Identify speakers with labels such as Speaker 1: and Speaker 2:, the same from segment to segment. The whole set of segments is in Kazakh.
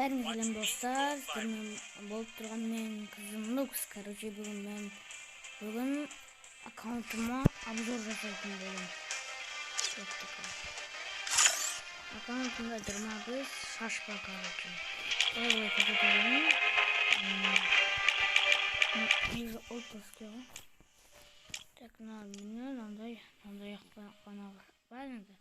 Speaker 1: Бәріңізге сәлем достар, сіздермен болып тұрған мен қызым Нукс. Короче, бүгін мен бүгін аккаунтыма обзор жасайтын боламын. Кеттік. Аккаунтымда 25 шаш бар, короче. Былай былай көрсете беремін. Негізі отпуске ғой. Так, мына міне мынандай, мынандай қана бар енді.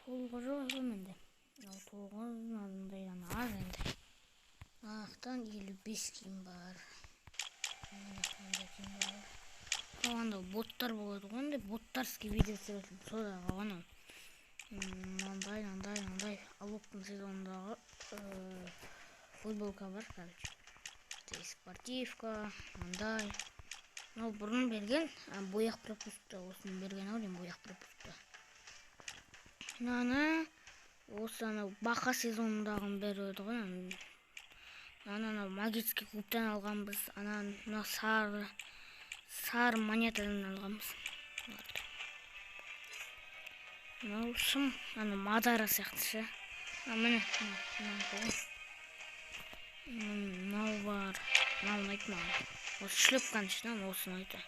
Speaker 1: Толығы жоқ ғой менде. Мынау 9, мынандайдан аз енді. Мынаяқтан 55 киім бар. Мынандай киім бар. Анда боттар болады ғой, андай боттарский видео түсіретін. Сода қалған ол. Мынандай, мынандай, мынандай Алоктың сезонындағы футболка бар, короче. Спортивка, мынандай. Мынау бұрын берген, бояқ пропускта, осыны берген ау деймін, бояқ пропускта. Мынаны осы анау бақа сезонындағын беріп еді ғой. Мынаны анау магический клубтан алғанбыз. Ананы мына сары, сары монетадан алғанбыз. Мынау шым, ана мадара сияқты ше. Міне, мынау бар. Мынау ұнайды маған. Осы шлепканың ішінен осы ұнайды.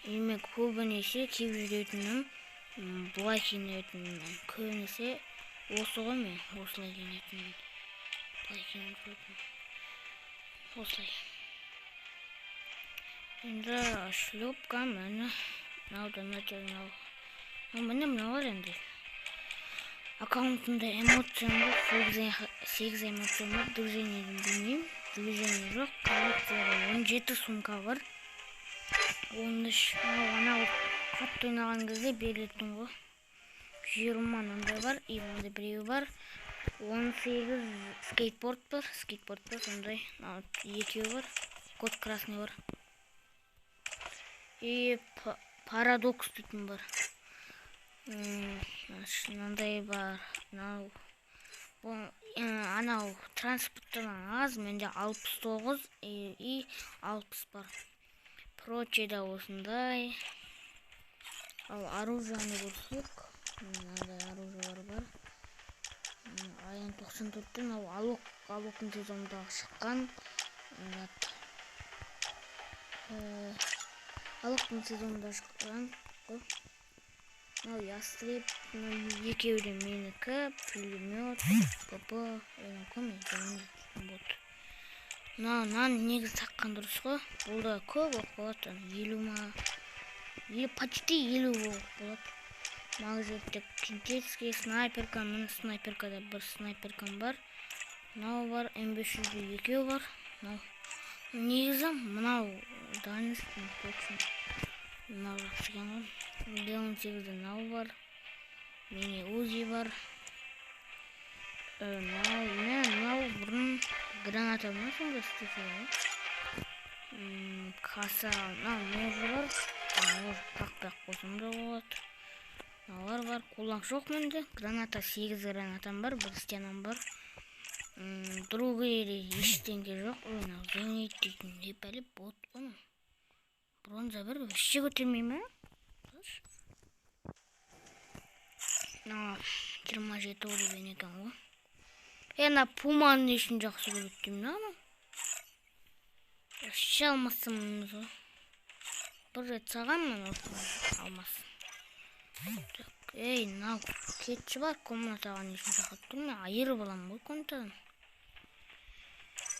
Speaker 1: И мен көбінесе киіп жүретінім, былай киінетінім, көбінесе осы ғой мен осылай киінетінім. Былай киініп жүретінім. Осылай. Енді шлепка міне. Мынау да ұнайды, мынау. Міне мыналар енді. Аккаунтымда эмоциям жоқ, 8 эмоциям бар, движениеден білмеймін. Движение жоқ, коллекцияда 17 сумка бар. 13, мынау анау қатты ойнаған кезде берілетін ғой. 20 мынандай бар, и мынандай біреуі бар. 18 скейтборд бар, скейтборд бар, сондай. Мынау екеуі бар, код красный бар. И парадокс дейтін бар. Мынандай бар. Мынау анау транспорттан аз, менде 69 и 60 бар. Прочий да осындай. Ал оружиені көрсек, мынандай оружиелар бар. Аян 94-тен мынау Алоктың сезонындағы шыққан. Алоктың сезонында шыққан. Мынау ястреб, мынау екеуі де менікі, пулемет, ПП, бот. Мынаны негізі таққан дұрыс қой. Бұл да көп болып қалады, 50 ма? Почти 50 болып болады. Магазинде кинетический снайперка, міне снайперкада бір снайперкам бар. Мынау бар, М500-де екеу бар. Мынау негізі мынау дальность точно. Мынау жақсы екен ғой. Д18-де мынау бар. Мини Узи бар. Мынау, міне мынау бұрын граната ма сондай істесе ғой. Каса, мынау нож бар. Нож тақпай-ақ қойсам да болады. Мыналар бар. Кулак жоқ менде. Граната 8 гранатам бар, бір стенам бар. Другой ештеңе жоқ. Ой, мынау зенит дейтін не пәле бот қой мынау. Бронза бір вообще көтермей ме? Мынау 27 уровень екен ғой. Мына пуманы не үшін жақсы көреді деймін ана? Вообще алмасам ғой. Бір рет салғанмын осыны алмас. Так, ей, мынау кетші бар комнатаға не үшін шақырып тұр? Мен айырып аламын ғой комнатадан.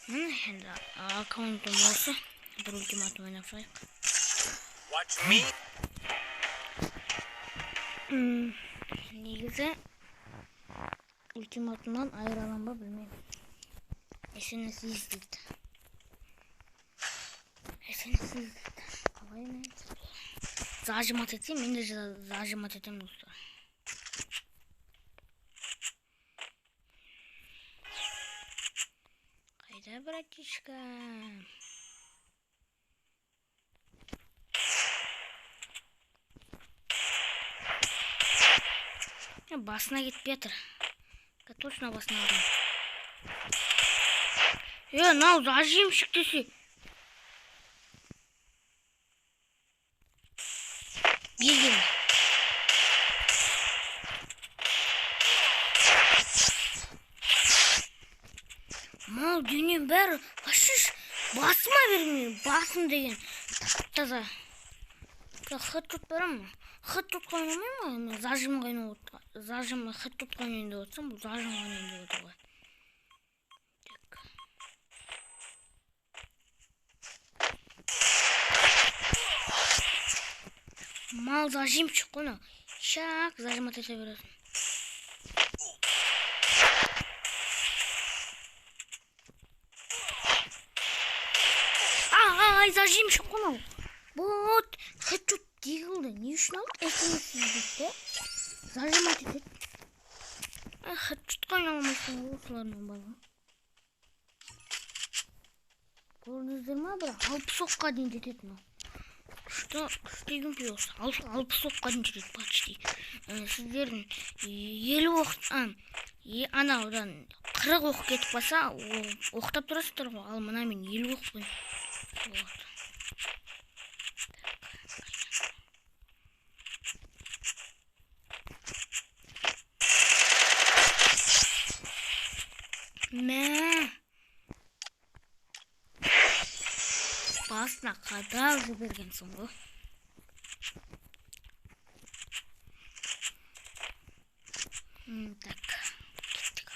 Speaker 1: Міне енді аккаунтым осы. Бір ультиматум ойнап шығайық.
Speaker 2: Watch me.
Speaker 1: Негізі ультиматумнан айыра аламын ба білмеймін. SNS дейді. SNS дейді. Қалай мен? Зажимать етсем, мен де зажимать етемін достар. Қайда, братишка? Басына кетпей жатыр. Точно басына алдым. Мынау зажимщик десе. Берген. Мал дүнием бәрі вообще басыма бермеймін. Басым деген тап-таза. Хедшот беремін. Хедшотқа ойнамаймын ғой. Мен зажимға ойнап отыр. Зажим хедшотқа ойнайын деп отырсам, бұл зажимға ойнайын деп отыр ғой. Так. Мал зажимчик қой мынау. Шак зажимать ете бересің. Ай, зажимчик қой мынау. Бот, хедшот дегілді. Не үшін алды? СНС дейді. Зажимать етеді. Ай, хедшотқа ойнай алмайсың ғой осылармен бала. Көрдіңіздер ма, бір 60 оққа дейін жетеді мынау. Күшті, күшті геймплей осы. 60 оққа дейін жетеді почти. Сіздердің 50 оқ, анаудан 40 оқ кетіп қалса, оқтап тұрасыздар ғой. Ал мына мен 50 оқпын. Вот. Мә. Басына қадап жібергенсің ғой. Так, кеттік.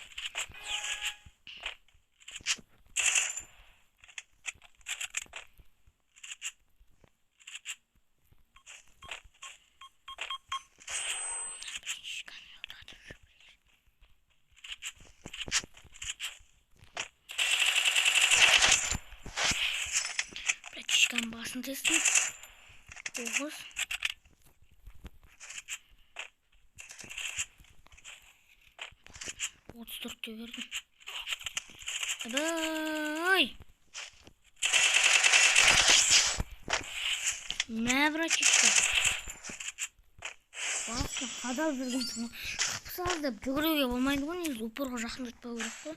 Speaker 1: Басын тестім. 9. 34-те бердім. Ай! Мә, братишка. Басын қадап жүргенсің ғой. Қыпсаз деп жүгіруге болмайды ғой, негізі упорға жақындатпау керек қой.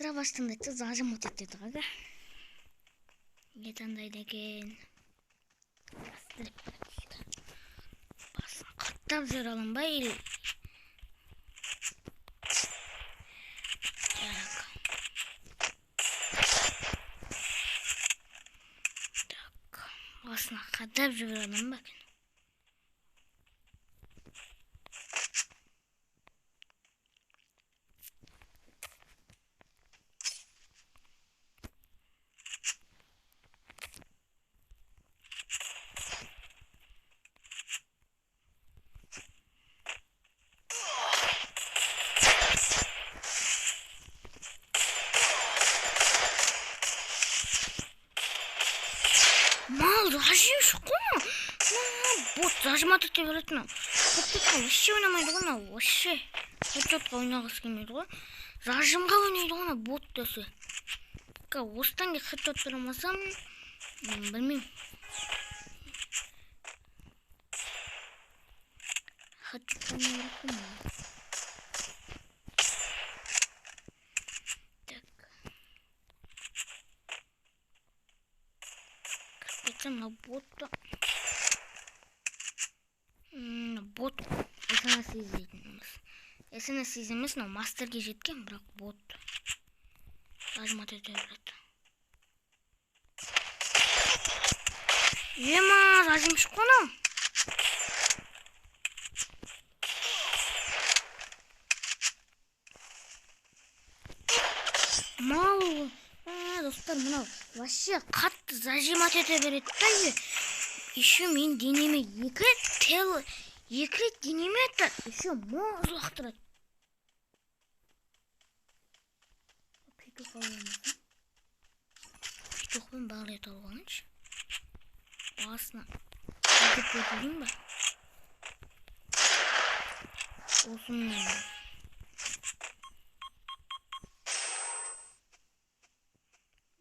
Speaker 1: Дробаштың да зажим өтеді деді ғой. Не таңдайды екен? Басын қаттап жүре аламын ба или? Так. Так. Басына қадап жүре аламын ба екен? Мал, зажимші қой мынау. Бот зажимать ете береді мынау. Хедшотқа вообще ойнамайды ғой мынау, вообще. Хедшотқа ойнағысы келмейді ғой. Зажимға ойнайды ғой мынау бот десе. Осыдан кейін хедшот бере алмасам, білмеймін. Хедшотқа ойнау керек қой мынау. Так. Мына ботты. Бот СНС іздейтін. СНС емес, мынау мастерге жеткен, бірақ бот. Зажимать ете береді. Ема, зажимшық қой мынау. Мал, достар, мынау вообще қатты зажимать ете береді да. Еще мен денеме екі рет тел, екі рет денеме атты, еще мұз лақтырады. Петух аламыз. Петухпен бір рет алып алайыншы. Басына әкеп кетейін ба? Осымен.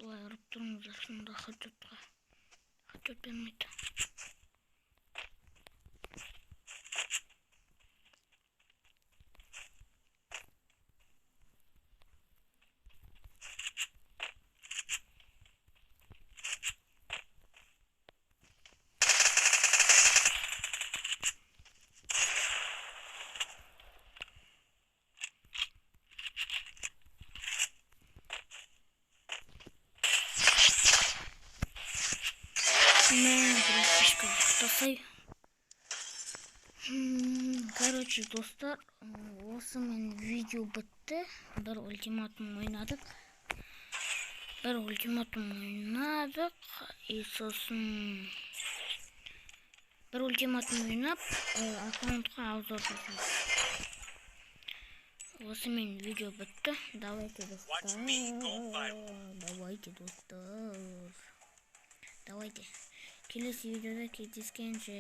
Speaker 1: Былай ұрып тұрыңыздар, сонда хедшотқа. Хедшот бермейді. Кешкі ұйықтасай. Короче, достар, осымен видео бітті. Бір ультиматум ойнадық. Бір ультиматум ойнадық. И сосын бір ультиматум ойнап, аккаунтқа обзор жасадық. Осымен видео бітті. Давайте,
Speaker 2: Watch me go viral.
Speaker 1: достар. Давайте, достар. Давайте. Келесі видеода кездескенше.